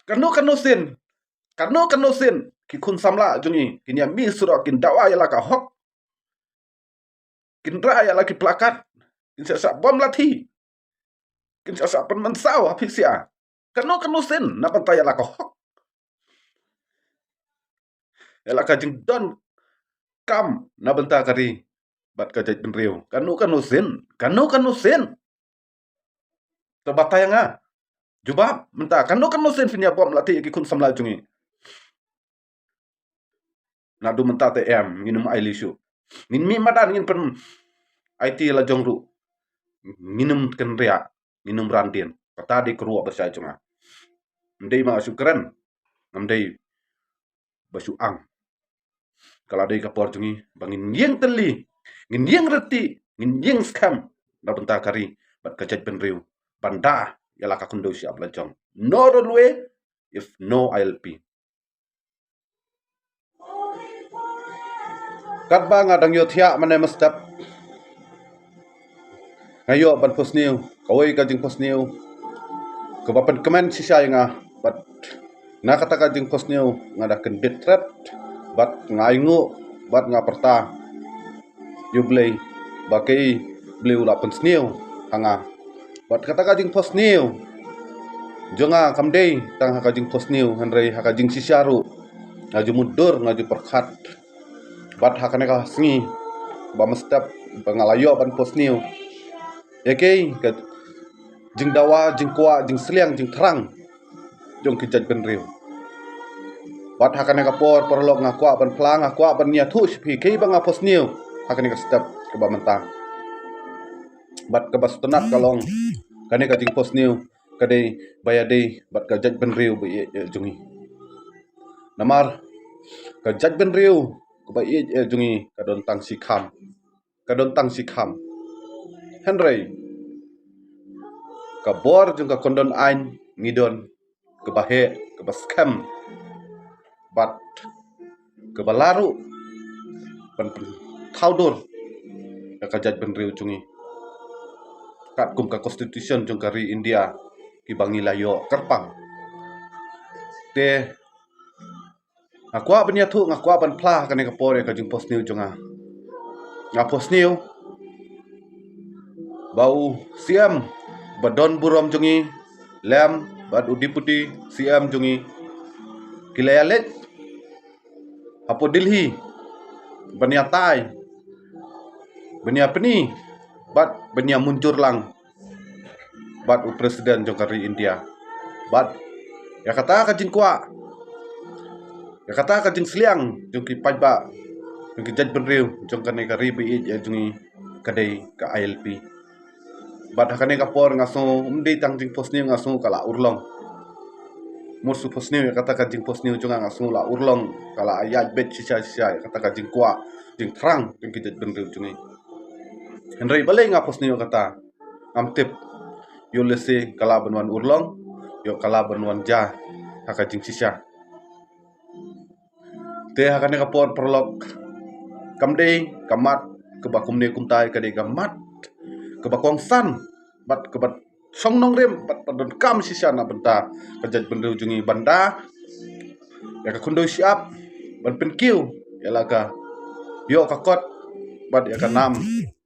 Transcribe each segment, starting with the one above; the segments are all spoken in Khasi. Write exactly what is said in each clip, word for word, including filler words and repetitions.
Kano kano sien, kano kano sien ki khun samla jong ngi kin ïa mih surok, kin dawa ïa la ka hok, kin rah ïa la ki plakat, kin sa sa bom lathi, kin sa sa pynmynsaw ha phi sia. Kano kano sien na bynta ïa la ka hok, ïa la ka jingdonkam na bynta ka ri bad ka jaitbynriew. Kano kano sien, kano kano sien. Te batai ïa nga jubab mynta, kano kano sien phin ïa bom lathi ïa ki khun samla jong ngi. Naduh mynta te em, ngin ym ailad shuh. Ngin mih madan, ngin pyn-aiti la jong ruh. Ngin ym kynriah, ngin ym ran dien. Kata dei ka ruh ba shai jong nga. Ym dei ba nga shu kren, ym dei ba shu ang. Ka la dei ka por jong ngi ba ngin ïeng tylli, ngin ïeng reti, ngin ïeng skhem na bynta ka ri bad ka jaitbynriew ban da ïa la ka khyndew shyiap la jong. No railway if no I L P. Katba nga dang ïohthiah mynne mynstep, nga ïoh ban phosniew, kawei ka jingphosniew kaba pynkmen shisha ïa nga, bad na kata ka jingphosniew nga da kynbit tret, bad nga ainguh, bad nga pyrta ïa U Blei ba kaei, U Blei u la pynsniew ha nga. Bad kata ka jingphosniew jong nga kam dei tang ha ka jingphosniew, hynrei ha ka jingshisha ruh nga ju mutdur, nga ju pyrkhat. Bad ha kane ka sngi ba mynstep ba nga la ïoh ban phosniew, ïa kaei ka jingdawa, jingkwah, jingsliang, jingthrang jong ki jaitbynriew. Bad ha kane ka por paralok, nga kwah ban phla, nga kwah ban ïathuh sha phi kaei ba nga phosniew ha kane ka step kaba mynta. Bad kaba sngewtynnat ka long, kane ka jingphosniew ka dei ba ïadei bad ka jaitbynriew ba ïeit jong ngi. Namar ka jaitbynriew kaba ïeit jong ngi ka don tang shi kham, ka don tang shi kham. Hynrei ka bor jong ka kyndon aiñ ngi don kaba heh, kaba skhem, bad kaba lah ruh ban pynthaw dur ïa ka jaitbynriew jong ngi katkum ka Constitution jong ka ri India kiba ngi la ïoh kyrpang. Te nga kwah ban ïathuh, nga kwah ban phla ha kane ka por ïa ka jingphosniew jong nga. Nga phosniew ba u C M ba don burom jong ngi lem bad u Deputy C M jong ngi ki la ïaleit hapoh Delhi ban ïatai, ban ïapyni bad ban ïamynjur lang bad u President jong ka ri India. Bad ïa kata ka jingkwah, ïa kata ka jingsliang jong ki paidbah, jong ki jaitbynriew jong kane ka ri ba ïeit jong ngi ka dei ka I L P. Bad ha kane ka por nga sngew ym dei tang jingphosniew, nga sngew ka la urlong. Mut shu phosniew ïa kata ka jingphosniew jong nga, nga sngew la urlong, ka la ïaid beit shisha shisha ïa kata ka jingkwah, jingthrang jong ki jaitbynriew jong ngi. Hynrei balei nga phosniew ïa kata? Ngam tip. Ïoh lehse ka lah ban wan urlong, ïoh ka lah ban wan jia ha ka jingshisha. Te ha kane ka por paralok, kam dei ka mat kaba kumne kumtai, ka dei ka mat kaba kongsan bad kaba shong nongrim bad ba donkam shisha na bynta ka jaitbynriew jong ngi ban da ïa ka khyndew shyiap ban pynkiew ïa la ka ïoh ka kot bad ïa ka nam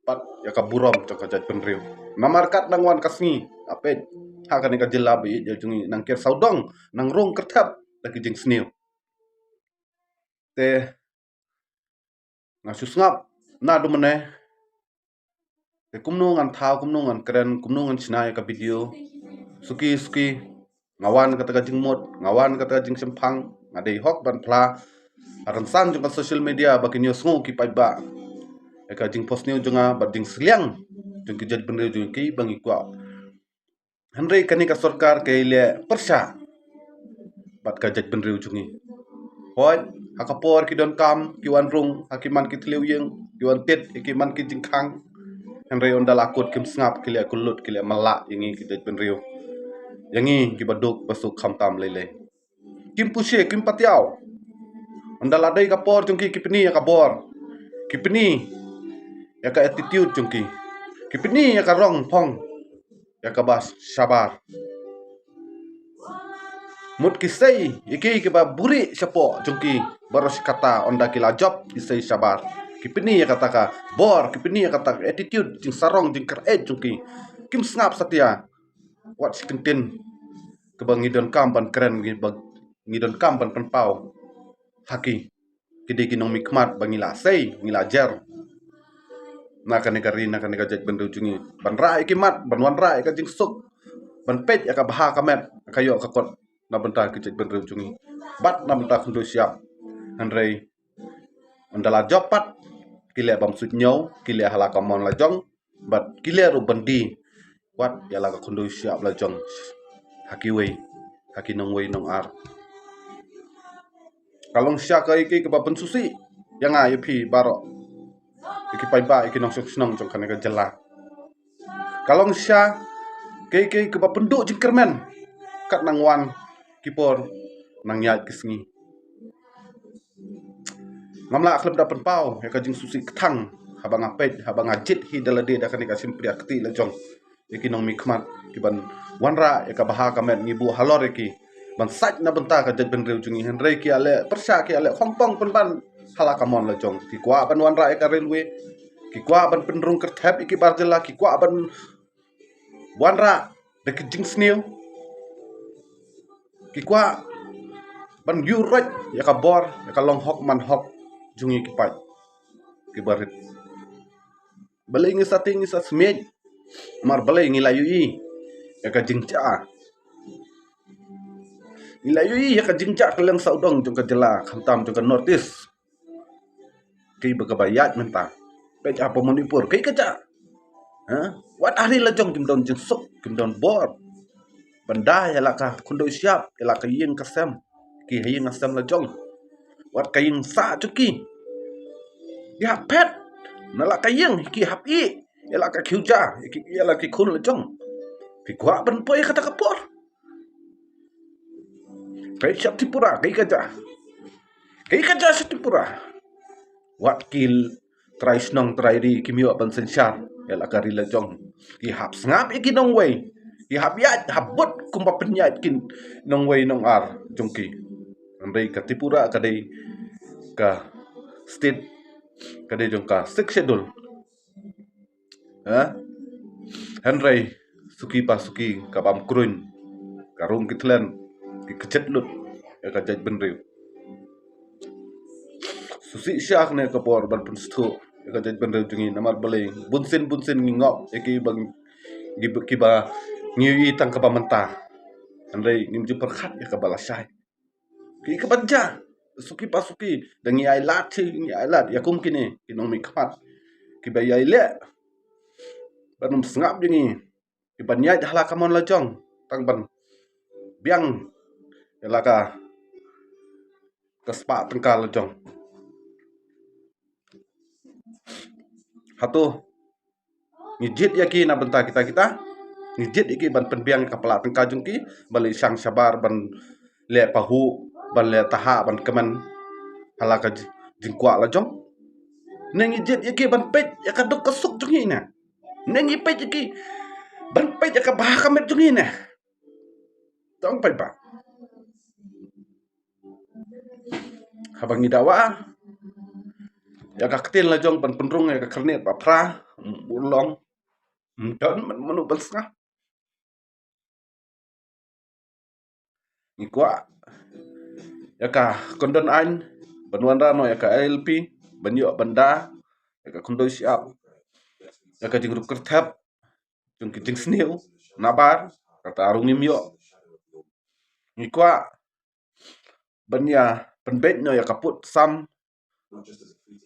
bad ïa ka burom jong ka jaitbynriew. Namar kat nang wan ka sngi, nga peit ha kane ka jylla ba ïeit jong ngi nang ker sawdong, nang rung kyrthep da ki jingsniew. Te nga shu sngap naduh mynne. Te kumno ngan thaw, kumno ngan kren, kumno ngan shna ïa ka video? Suki suki nga wan kata ka jingmut, nga wan kata ka jingshemphang, nga dei hok ban phla ha rynsan jong ka social media ba kin ïohsngew ki paidbah ïa ka jingphosniew jong nga bad jingsliang jong ki jaitbynriew jong ngi kiba ngi kwah. Hynrei kane ka sorkar ka leh pyrshah bad ka jaitbynriew jong ngi. Hooid, ha ka por ki donkam ki wan rung ha ki man ki thliew ïing, ki wan tied ha ki man ki jingkhang. Hynrei ynda la kut kim sngap, ki leh kyllut, ki leh mala ïa ngi ki jaitbynriew, ïa ngi kiba duk ba suk khamtam lei lei. Kim pyrshah, kim patiaw. Ynda la dei ka por jong ki, ki pyni ïa ka bor, ki pyni ïa ka attitude jong ki, ki pyni ïa ka rong phong, ïa kaba shabar. Mut ki sei ïa ki kiba buhrieh shapoh jong ki baroh shi katta, ynda ki la jop ki sei shabar. Ki pyni ïa kata ka bor, ki pyni ïa kata ka attitude jingsarong jingkyrhai jong ki. Kim sngap satia. Wat shi kyntien kaba ngi donkam ban kren, ngi ba ngi donkam ban pynpaw ha ki. Ki dei ki nongmihkhmat ba ngi la sei, ngi la jer na kane ka ri, na kane ka jaitbynriew jong ngi, ban rah ïa ki mat, ban wanrah ïa ka jingsuk, ban peit ïa ka bha ka met, ka ïoh ka kot na bynta ki jaitbynriew jong ngi bad na bynta khyndew shyiap. Hynrei ynda la jop pat, ki leh bym suidñiew, ki leh ha la ka mon la jong, bad ki leh ruh ban die wat ïa la ka khyndew shyiap la jong ha kiwei, ha ki nongwei nongar. Ka long shisha kaei kaei kaba pynsngewsih ïa nga, ïa phi baroh, ïa ki paidbah, ïa ki nongshong shnong jong kane ka jylla. Ka long shisha kaei kaei kaba pynduh jingkyrmen kat nang wan ki por, nang ïaid ki sngi. Ngam lah khlem da pynpaw ïa ka jingsngewsih kthang haba nga peit, haba nga jied hi da lade da kane ka shympriah kti la jong ïa ki nongmihkhmat kiban wanrah ïa ka bha ka met, ngi buh halor ïa ki ban sait na bynta ka jaitbynriew jong ngi. Hynrei ki ïaleh pyrshah, ki ïaleh khongpong pynban ha la ka mon la jong. Ki kwah ban wanrah ïa ka railway, ki kwah ban pynrung kyrthep ïa ki bar jylla, ki kwah ban wanrah da ki jingsniew, ki kwah ban ïuh roit ïa ka bor, ïa ka long hok man hok jong ngi ki paid ki barit. Balei ngi sa tieng, ngi sa smiej? Namar balei? Ngi la ïohi ïa ka jingjia, ngi la ïohi ïa ka jingjia kylleng sawdong jong ka jylla, khamtam jong ka North East. Kaei ba kaba ïaid mynta? Peit hapoh Manipur, kaei ka jia? Ha? Wat ha ri la jong kim don jingsuk, kim don bor ban da ïa la ka khyndew shyiap, ïa la ka ïing ka sem, ki ha ïing ha sem la jong. Wat ka ïing sah jong ki, ki hap phet na la ka ïing, ki hap ïeh ïa la ka khiew ja, ïa ki, ïa la ki khun la jong. Phi kwah ban poi kata ka por? Peit sha Tripura, kaei ka jia? Kaei ka jia sha Tripura? Wat ki trai shnong trai ri kim ïoh ban synshar ïa la ka ri la jong. Ki hap sngap ïa ki nongwei, ki hap ïaid hap bud kumba pynïaid ki nongwei nongar jong ki. Hynrei ka Tripura ka dei ka state, ka dei jong ka Sixth Schedule. Ha? Hynrei suki pa suki, ka bam kruin, ka rung ki thlen, ki kjit lut ïa ka jaitbynriew. Sngewsih shisha kane ka por ban pynsngewthuh ïa ka jaitbynriew jong ngi. Namar balei? Bunsien bunsien ngi ngop ïa ki ba ngi, kiba ngi ïohi tang kaba mynta, hynrei ngim ju pyrkhat ïa kaba lashai. Ki, kaba jia suki pa suki, da ngi ailad shi ngi ailad ïa kum kine ki nongmihkhmat kiba ïai leh ban ym sngap jong ngi, kiban ïaid ha la ka mon la jong tang ban biang ïa la ka, ka spah tyngka la jong. Hato ngi jied ïa ki na bynta kita kita? Ngi jied ïa ki ban pynbiang ïa ka pla tyngka jong ki, ban leit shang shabar, ban leh pahuh, ban leh tahap, ban kmen ha la ka ji-, jingkwah la jong? Ne ngi jied ïa ki ban peit ïa ka duk ka suk jong ngi ne? Ne ngi peit ïa ki ban peit ïa ka bha ka met jong ngi ne? Tang paidbah, haba ngi dawa ïa ka ktien la jong ban pynrung ïa ka khyrnit ba phra, ym long, ym don mano mano ban sngap. Ngi kwah ïa ka kyndon aiñ ban wanrah noh ïa ka I L P, ban ïoh ban da ïa ka khyndew shyiap, ïa ka jingrup kyrthep jong ki jingsniew nabar, kata ruh ngim ïoh. Ngi kwah ban ïa pynbeit noh ïa ka pud sam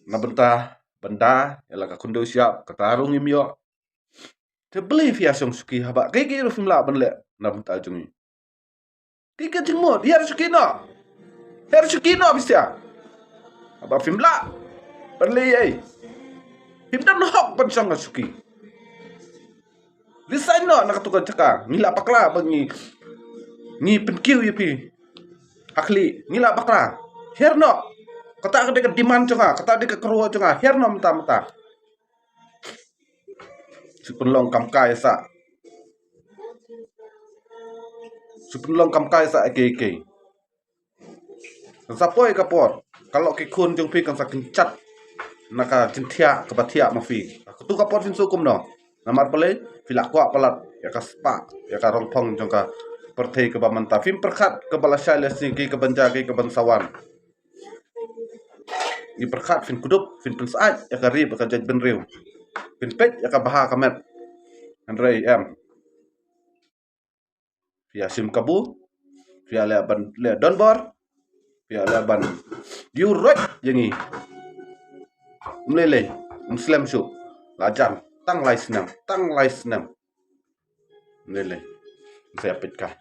na bynta ban da ïa la ka khyndew shyiap, kata ruh ngim ïoh. Te balei phi ïa shong shuki haba kaei kaei ruh phim lah ban leh na bynta jong ngi? Kaei ka jingmut? Hiar shuki noh. Hiar shuki noh phi sha. Haba phim lah ban leh ei ei, phim don hok ban shong shuki. Resign noh na katu ka jaka. Ngi la bakla ba ngi, ngi pynkiew ïa phi ha khlieh. Ngi la bakla. Hiar noh. Kata ka dei ka demand jong nga, kata ka dei ka kyrwoh jong nga. Hiar noh mynta mynta. Shu pynlong kam kai sa. Shu pynlong kam kai sa ïa kiei kiei. Kan sa poi ka por, ka lok ki khun jong phi kan sa kynjat na ka jingthiah kaba thiah ma phi. Katu ka por phin shu kumno? Namar balei? Phi la kwah palat ïa ka spah, ïa ka rong phong jong ka pyrthei kaba mynta. Phim pyrkhat kaba lashai lashisngi, kaei kaban jia, kaei kaban sa wan. Ngi pyrkhat phin kdup, phin pynsyaid ïa ka ri bad ka jaitbynriew. Phin peit ïa ka bha ka met. Hynrei em. Phi ïa shim kabu, phi ïa leh ban leh donbor, phi ïa leh ban ïuh ruh ïa ngi. Ym lei lei, ym slem shuh. La jan tang lai snem, tang lai snem. Ym lei lei. Ym sa ïa peit kai.